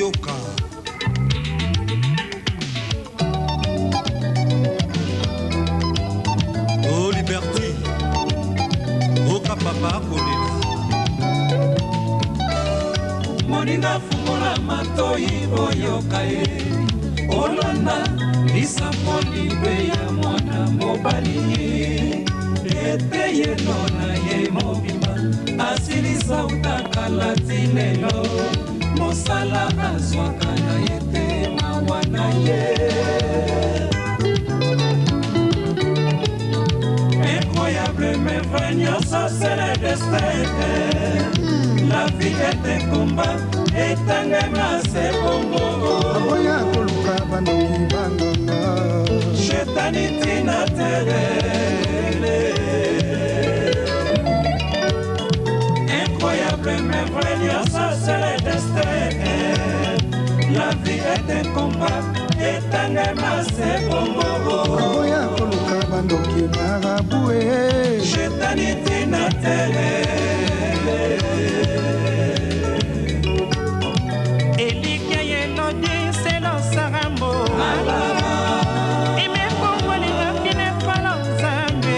Yoka. O Liberty, oka papa akolela. Moninga fungola matoi oyoka ye, olanda lisapoli mpe ya mwana mobali ye, eteyelo na ye mobimba asilisa uta kala ti lelo, mosala azwaka na ye te, mawa na ye. Incroyable mais vrai, nyonso c'est le destin. La vie est un combat, etangema se bongo. Aboya koluka bandoki banganga. Shetani tina telele. Incroyable mais vrai, nyonso c'est le destin. La vie est un combat, etangema se bongo. Aboya koluka bandoki marabu e. Shetani tina telele. Elikya yelodi selo sarambo imekongwelinga kinefala Nzambe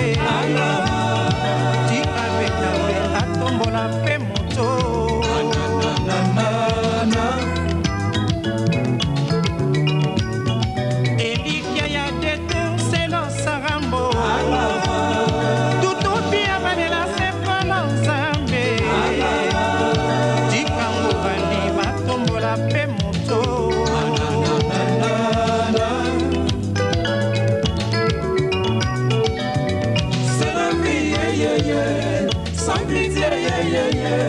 tika betambe atombola mpe moto. Elikya ya detour selo sarambo tutupi abalela sefala Nzambe tikango bandi batombola mpe moto. C'est la vie, yeah, yeah, yeah. Sans pitié, yeah, yeah, yeah.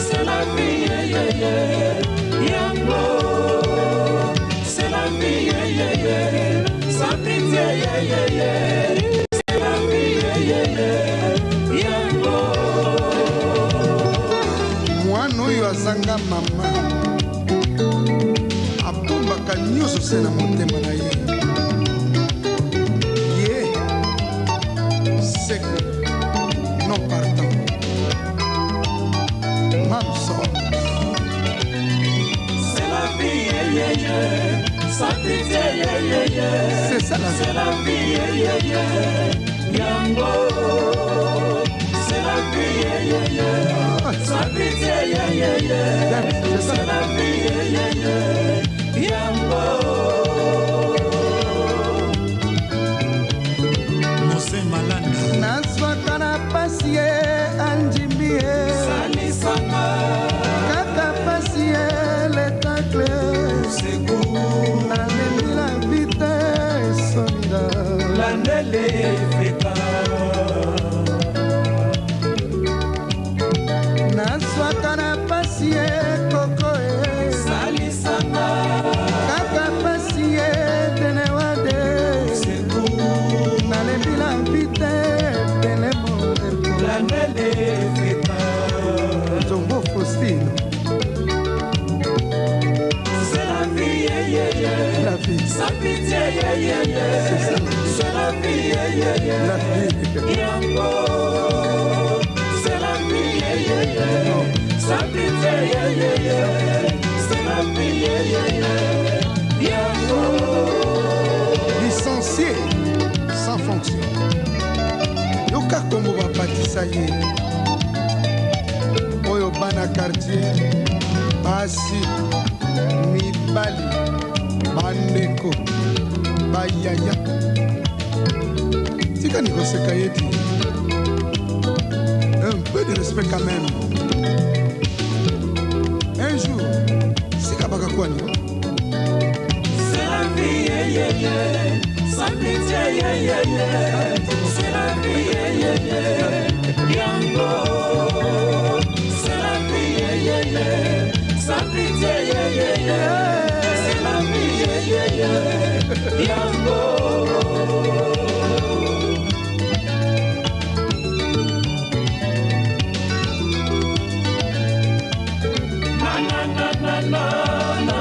C'est la vie, yeah, yeah, yeah. Yango. C'est la vie, yeah, yeah, yeah. Sans pitié, yeah, yeah, yeah. C'est la vie, yeah, yeah, yeah. Yango. Mwana oyo azanga mama abombaka nyonso se na motema na ye, ye seko non partant mamson. C'est la vie, yeah, yeah, yeah. Sans pitié, yeah, yeah, yeah. C'est ça la vie. C'est la vie, yeah, yeah, yeah. Yango. C'est la vie, yeah, yeah, yeah. Sans pitié, yeah, yeah, yeah. C'est ça. C'est la vie, yeah, yeah, yeah. Yango. Mose Malanda. Nazwaka na pasi ye andimbi ye. Salisanga. Kaka pasi ye letacle. Nalembi la vite solida. Landele Afrika. Nazwaka na pasi ye koko e. Salisanga. Kaka pasi ye tenewade. Nalembi la vite telemo. Landele Afrika. Nzongo Faustino. C'est la vie, yeah, yeah, yeah. La vie. Sans pitié, yeah, yeah, yeah. C'est ça. C'est la vie, yeah, yeah, yeah. La vie. Yango. C'est la vie, yeah, yeah, yeah. Sans pitié, yeah, yeah, yeah. C'est la vie, yeah, yeah, yeah. Yango. Licencié sans fonction, yoka kombo babatisa ye oyo, bana quartier, basi, mibali, bandeko, bayaya, tikani koseka ye ti. Un peu de respect quand même. Un jour sika bakakwani. C'est la vie, yeah, yeah, yeah. Sans pitié, yeah, yeah, yeah. C'est la vie, yeah, yeah, yeah. Yango. C'est la vie, yeah, yeah, yeah. Sans pitié, yeah, yeah, yeah. C'est la vie, yeah, yeah, yeah. Yango. Na, na, na, na, na, na.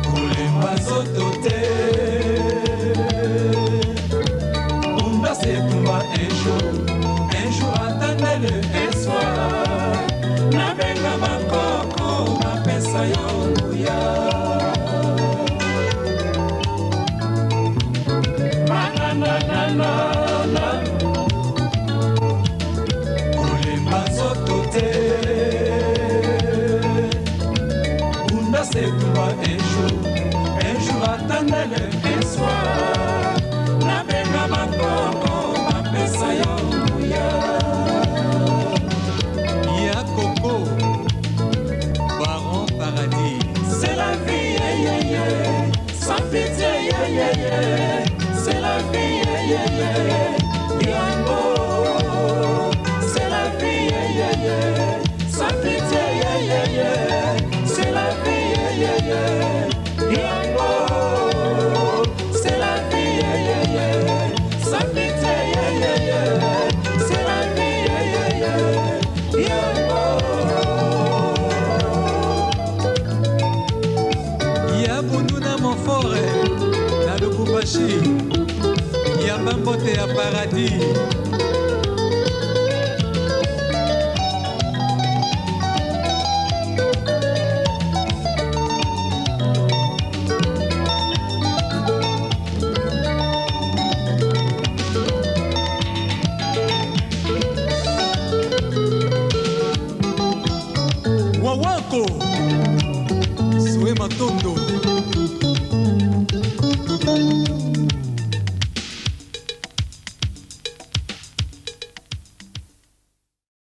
Kolemba nzoto te. na Kolemba nzoto te. Bunda setuba un jour, un jour atandele un soir. Nabenga bakoko bapesa yo nguya. Ya Coco, Baron Paradis. C'est la vie, yeah, yeah, yeah. Sans pitié, yeah, yeah, yeah. C'est la vie, yeah, yeah, yeah. Yango. C'est la vie, yeah, yeah, yeah. Sans pitié, yeah, yeah, yeah. C'est la vie, yeah, yeah, yeah. Yango. C'est la vie, yeah, yeah, yeah. Sans pitié, yeah, yeah, yeah. C'est la vie, yeah, yeah, yeah. Yango. Ya Bundu na Monfort na Lubumbashi, ya bambote ya Paradis. Wawako Sue Matondo.